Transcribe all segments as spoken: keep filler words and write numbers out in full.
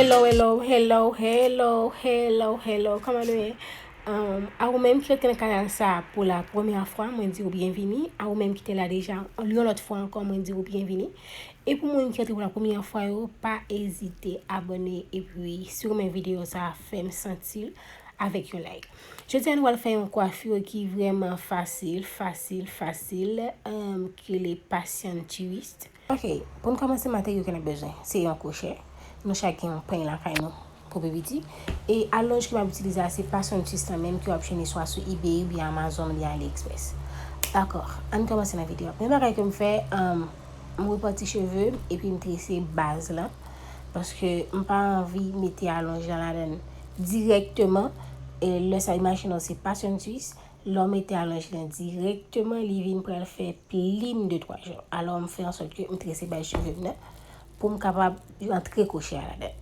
Hello, hello, hello, hello, hello, hello. Kòman nou ye? Um, a ou menm ki antre nan kanal sa a pou la premyè fwa, mwen di w byenvini. A ou menm ki te la deja, yon lòt fwa ankò, mwen di w byenvini. E pou moun ki antre pou la premyè fwa yo, pa ezite abòne. Epi, si w renmen videyo sa a, fè m santi l avèk yon like. Jodi a, nou pral fè yon kwafi ki vrèman fasil, fasil, fasil, um, ki rele Passion Twist. Ok, pou n kòmanse, materyo ke n ap bezwen, se yon kwochè. Nou chak gen yon peny lakay nou pou pi piti. E alonj ke m ap itilize a, se Passion Twist lan menm ke w ap jwenn swa sou eBay oubyen Amazon oubyen AliExpress. Dakò, ann kòmanse nan videyo a. Premye bagay ke m fè, um, m repati cheve m epi m trese baz lan. Paske m pa anvi mete alonj lan ladan l dirèkteman. E lè sa, imajine w se Passion Twist. Lè w mete alonj lan dirèkteman, li vin pral fè plim de twa jou. Alò, m fè ansòt ke m trese baz cheve m nan pou m kapab antre kwochè a ladan.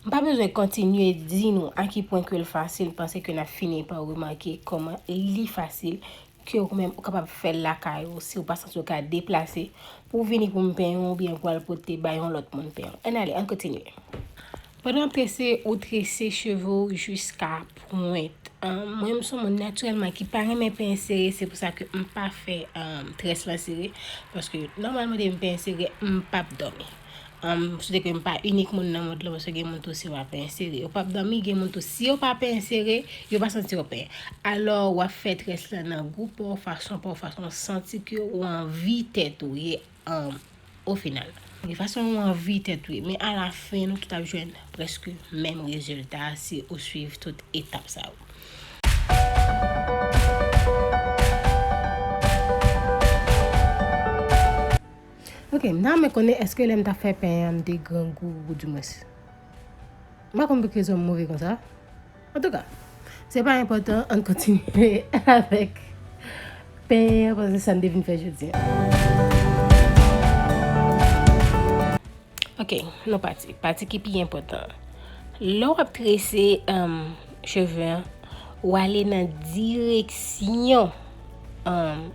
M pa bezwen kontinye di nou a ki pwen ke l fasil, m panse ke n ap fini pa remake kòman li fasil, ke ou menm ou kapab fè l lakay ou, si ou pa santi w ka deplase, pou w vini pou m penyen w oubyen pou al pote bay yon lòt moun penyen w. Ann ale, ann kontinye. Pandan w ap trese, ou trese cheve w jiska pwent. Ahn, mwen, m se yon moun natirèlman ki pa renmen penyen sere, se pou sa ke m pa fè, ahn, très lan sere, paske nòmalman, depi m penyen sere, m p ap dòmi. Ahn, site ke m pa inik moun nan mond lan, paske gen moun tou, si yo pa penyen sere, yo p ap dòmi, gen moun tou, si yo pa penyen sere, yo pa santi yo penyen. Alò, w ap fè très lan nan gou pa w, fason pa w, fason w santi ke w anvi tèt ou ye. Ahn, o final. Gen fason ou anvi tèt ou ye, men alafen, nou tout ap jwenn prèske menm rezilta si ou swiv tout etap sa yo. Ok, m ta renmen konnen èske lè m t ap fè penyen an, m te grangou, oudimwens. M pa konn pou ki rezon m move konsa. Antouka, se pa enpòtan, ann kontinye avèk penyen an, paske sa n te vin fè jodi a. Ok, nou pati. Pati ki pi enpòtan an. Lè w ap trese, um, cheve an, w ale nan direksyon, um,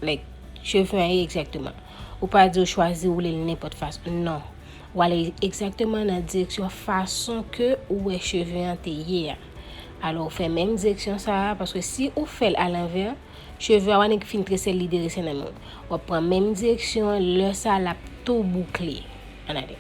like, cheve an ye egzakteman. Ou pa di w chwazi woule l nenpòt fason. Non. W ale egzakteman nan direksyon fason ke ou wè cheve an te ye a. Alò, ou fè menm direksyon sa a, paske si ou fè l alanvè, cheve a, w annik fin trese l, li derese nan men w. W ap pran menm direksyon an, lè sa a, l ap tou boukle. Ann ale.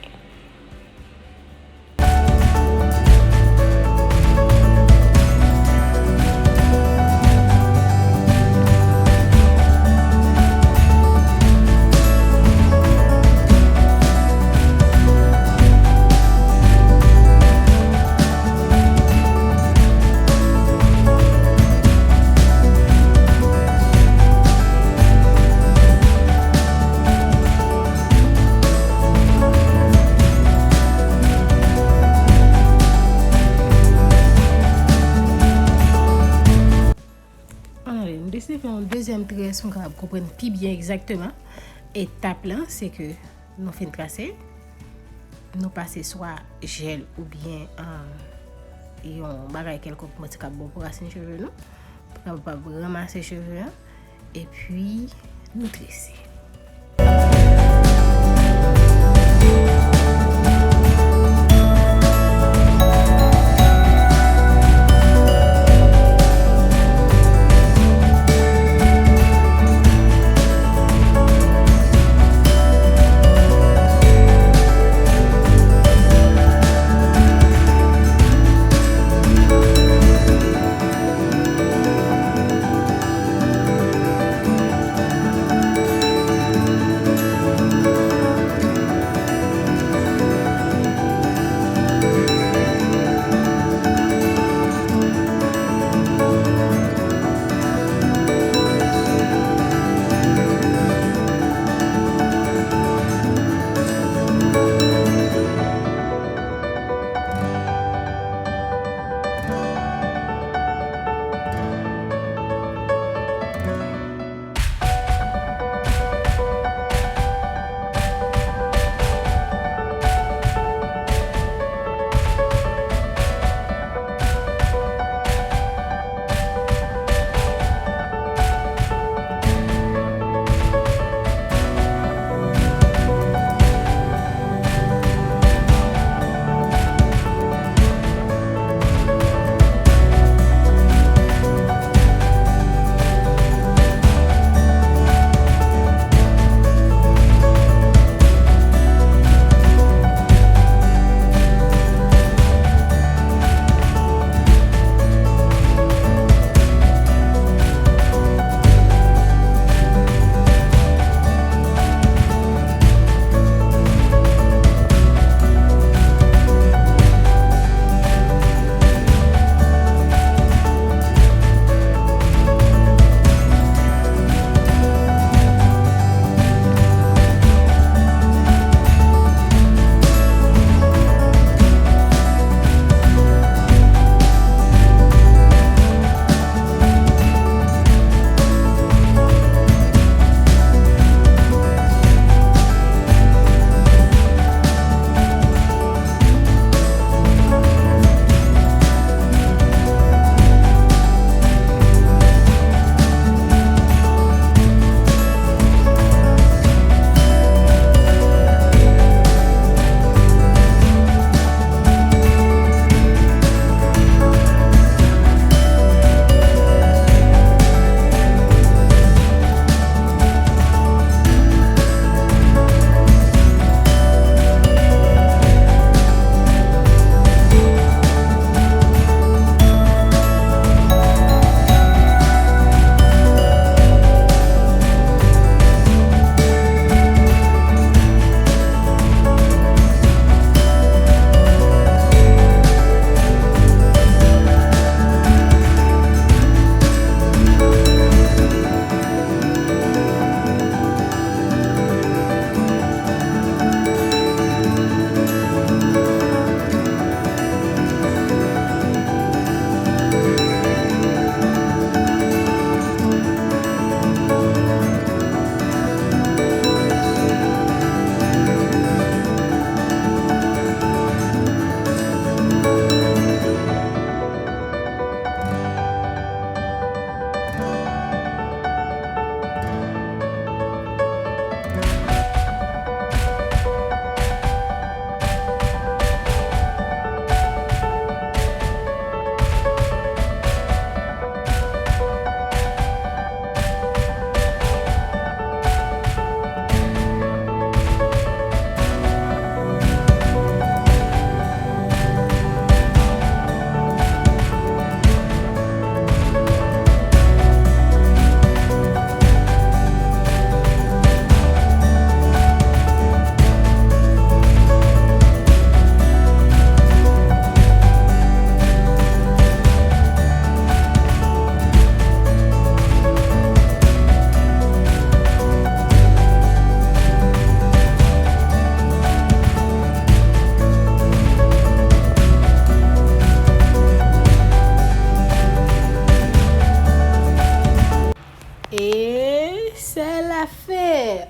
Ann ale, nou deside fè yon dezyèm très pou n kapab konprann pi byen egzakteman etap lan, se ke nou fin trase, nou pase swa jèl oubyen, um, yon bagay kèlkonk mwen te kab bon pou rasin cheve nou, pou kapab ranmase cheve an, epi nou trese.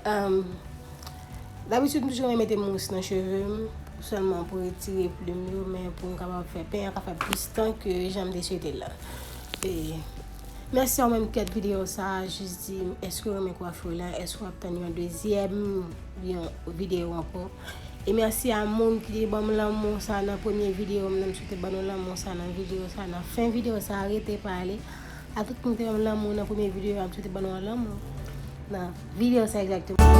Um, Dabitid, m toujou renmen mete mous nan cheve m, sèlman pou retire plim yo, men pou m kapab fè penyen an ka fè plis tan ke jan m te swete l la. E mèsi a ou menm ki gad videyo sa a, jis di m, èske w renmen kwafi w la, èske w ap tann yon dezyèm yon videyo ankò? E mèsi a moun ki te ban m lanmou sa nan premye videyo m nan, m swete ban nou lanmou sa nan videyo sa, nan fen videyo sa a, rete pale. A tout moun ki te ban m lanmou nan premye videyo a, m swete ban nou lanmou nan videyo sa egzakteman.